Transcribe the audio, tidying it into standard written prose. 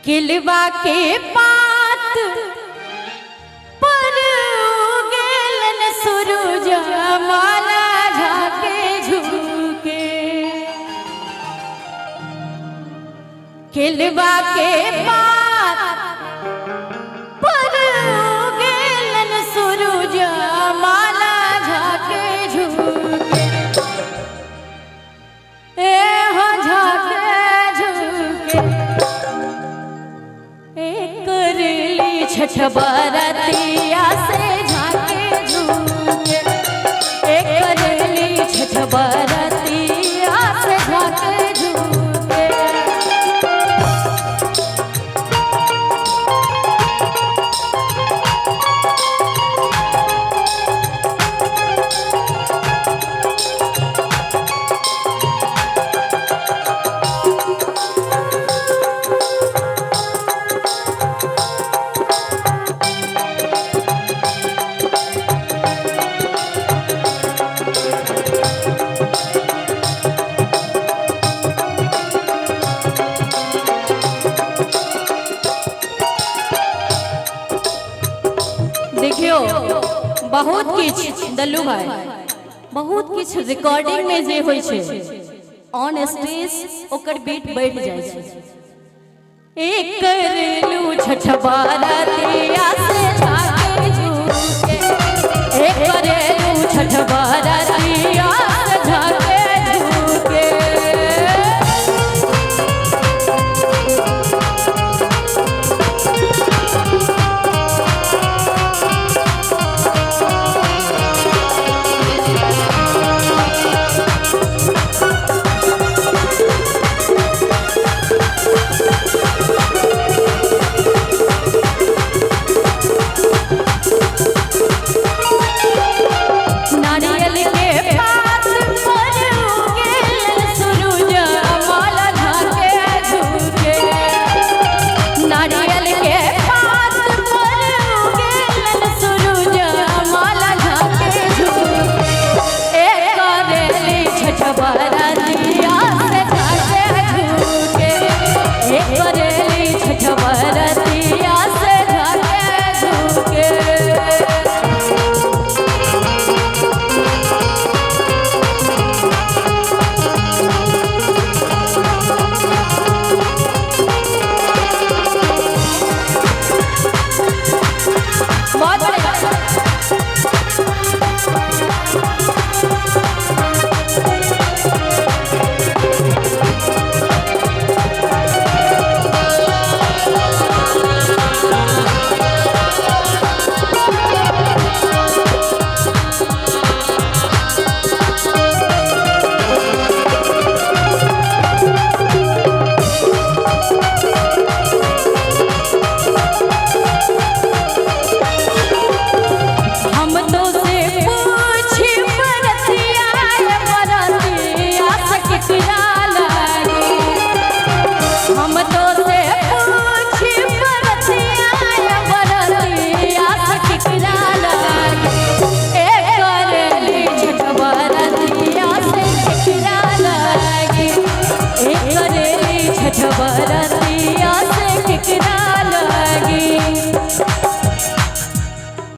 किलवा के पात पर उगेलन सूरज माला झाके झुके। किलवा के पात पर उगेलन सूरज माला झाके झुके। ए हो झाके झुके करली छठ बरतिया से झाके झूके। करली छठ बरतिया से झाके झूके। देखियो बहुत किछु दल्लू भाई, बहुत किछु रिकॉर्डिंग में जे होइ छै ऑन स्टेज ओकर बीट बैठ जाइ छै। एक करलू छठ बरतिया से झाके झूके। एक करलू छठ बरतिया से झाके झूके। नारियल के पात पर उगेल सूरज माला झाके झुके। नारियल के पात पर उगेल सूरज माला झाके झुके। ए करेली छठ बरतिया से झाके झुके। ए करेली